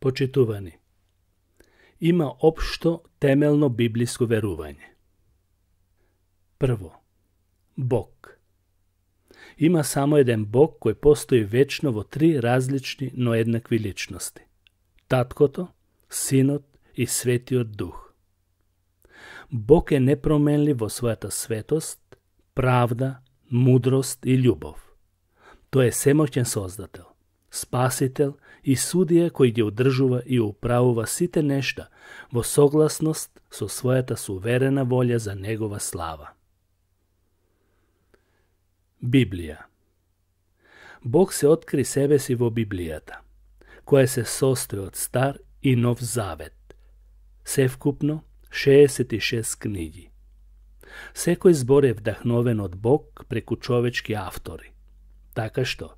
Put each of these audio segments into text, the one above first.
Почитувани, има општо темелно библиско верување. Прво, Бог. Има само еден Бог кој постои вечно во три различни, но еднакви личности. Таткото, Синот и Светиот Дух. Бог е непроменлив во својата светост, правда, мудрост и љубов. Тој е семоќен Создател, Спасител и судија кој ги одржува и управува сите нешта во согласност со својата суверена волја за Негова слава. Библија. Бог се откри себе си во Библијата, која се состои од Стар и Нов Завет. Севкупно 66 книги. Секој збор е вдахновен од Бог преку човечки автори. Така што,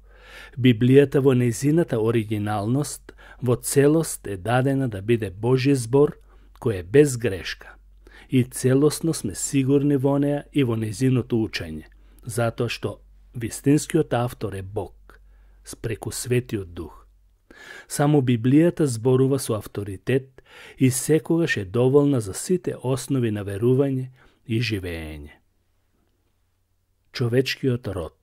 Библијата во нејзината оригиналност во целост е дадена да биде Божји збор кој е без грешка. И целосно сме сигурни во неа и во нејзиното учење, затоа што вистинскиот автор е Бог, преку Светиот Дух. Само Библијата зборува со авторитет и секогаш е доволна за сите основи на верување и живеење. Човечкиот род.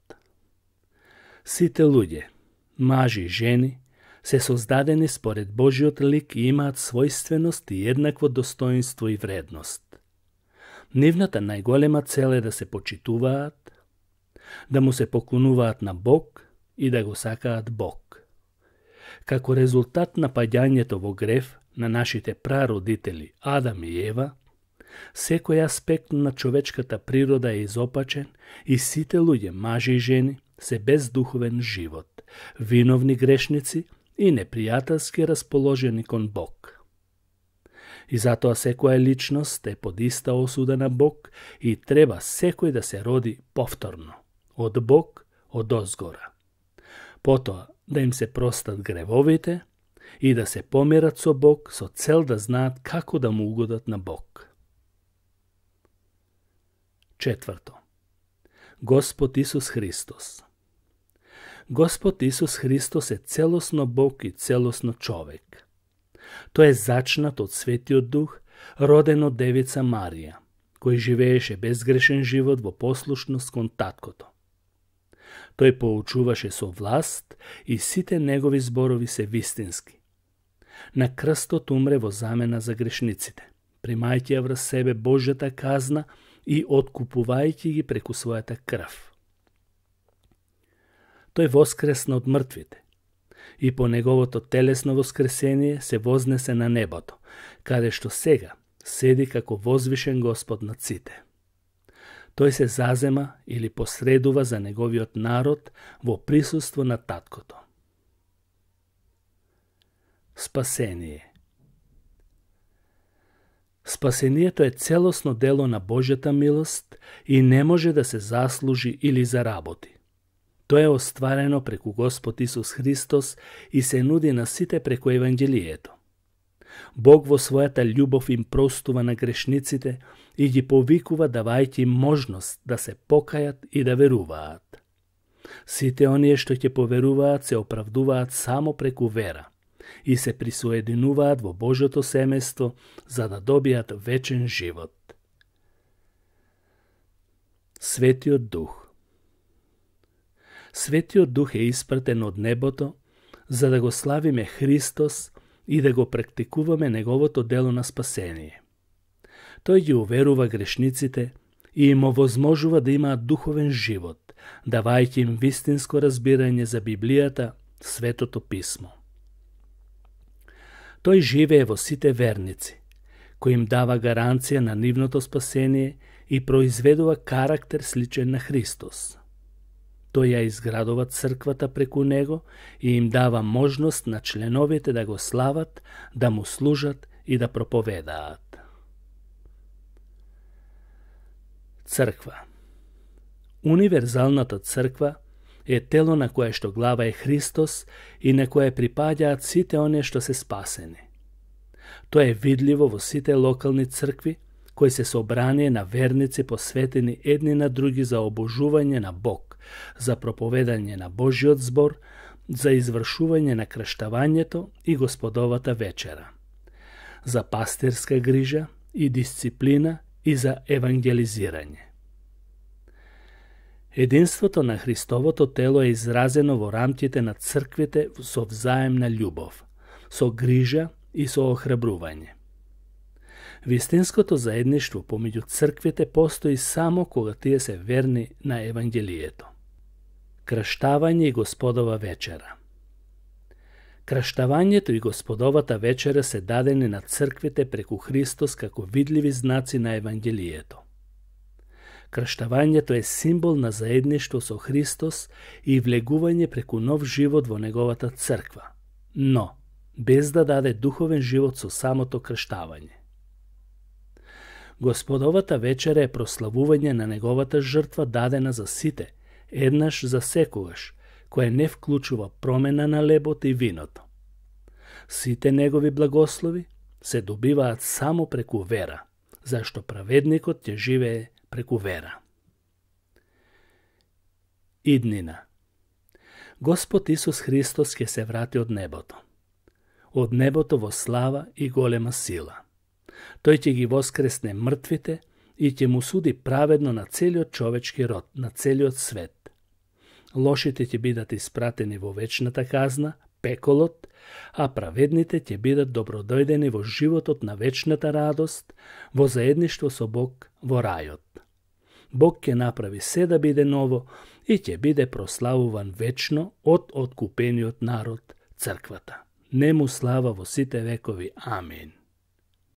Сите луѓе, мажи и жени, се создадени според Божиот лик и имаат својственост и еднакво достоинство и вредност. Нивната најголема цел е да се почитуваат, да му се поклонуваат на Бог и да го сакаат Бог. Како резултат на паѓањето во грев на нашите прародители Адам и Ева, секој аспект на човечката природа е изопачен и сите луѓе, мажи и жени, се без духовен живот, виновни грешници и непријателски расположени кон Бог. И затоа секоја личност е под иста осуда на Бог и треба секој да се роди повторно, од Бог, од озгора. Потоа да им се простат гревовите и да се помират со Бог со цел да знаат како да му угодат на Бог. Четврто. Господ Исус Христос. Господ Исус Христос е целосно Бог и целосно човек. Тој е зачнат од Светиот Дух, роден од Девица Марија, кој живееше безгрешен живот во послушност кон таткото. Тој поучуваше со власт и сите негови зборови се вистински. На крстот умре во замена за грешниците, примајќи ја врз себе Божјата казна и откупувајќи ги преку својата крв. Тој воскресна од мртвите и по неговото телесно воскресение се вознесе на небото, каде што сега седи како возвишен Господ над сите. Тој се зазема или посредува за неговиот народ во присуство на таткото. Спасение. Спасението е целосно дело на Божјата милост и не може да се заслужи или заработи. Тоа е остварено преку Господ Исус Христос и се нуди на сите преку Евангелието. Бог во својата љубов им простува на грешниците и ги повикува давајќи им можност да се покајат и да веруваат. Сите оние што ќе поверуваат се оправдуваат само преку вера и се присоединуваат во Божјото семејство за да добијат вечен живот. Светиот Дух. Светиот Дух е испратен од небото за да го славиме Христос и да го практикуваме неговото дело на спасение. Тој ги уверува грешниците и им овозможува да имаат духовен живот, давајќи им вистинско разбирање за Библијата, Светото Писмо. Тој живее во сите верници, кој им дава гаранција на нивното спасение и произведува карактер сличен на Христос. Тој ја изградува црквата преку него и им дава можност на членовите да го слават, да му служат и да проповедаат. Црква. Универзалната црква е тело на кое што глава е Христос и на кое припаѓаат сите оние што се спасени. Тоа е видливо во сите локални цркви, кои се собрание на верници посветени едни на други за обожување на Бог, за проповедање на Божјиот збор за извршување на крштавањето и Господовата вечера, за пастирска грижа и дисциплина и за евангелизирање. Единството на Христовото тело е изразено во рамките на црквите со взаемна љубов, со грижа и со охрабрување. Вистинското заедништво помеѓу црквите постои само кога тие се верни на Евангелието. Крштавање и Господова вечера. Крштавањето и Господовата вечера се дадени на црквите преку Христос како видливи знаци на Евангелието. Крштавањето е символ на заедништво со Христос и влегување преку нов живот во неговата црква, но без да даде духовен живот со самото крштавање. Господовата вечера е прославување на неговата жртва дадена за сите, еднаш за секогаш, која не вклучува промена на лебот и виното. Сите негови благослови се добиваат само преку вера, зашто праведникот ќе живее преку вера. Иднина. Господ Исус Христос ќе се врати од небото. Од небото во слава и голема сила. Тој ќе ги воскресне мртвите и ќе му суди праведно на целиот човечки род, на целиот свет. Лошите ќе бидат испратени во вечната казна, пеколот, а праведните ќе бидат добродојдени во животот на вечната радост, во заедништво со Бог во рајот. Бог ќе направи се да биде ново и ќе биде прославуван вечно од откупениот народ, црквата. Нему слава во сите векови. Амин.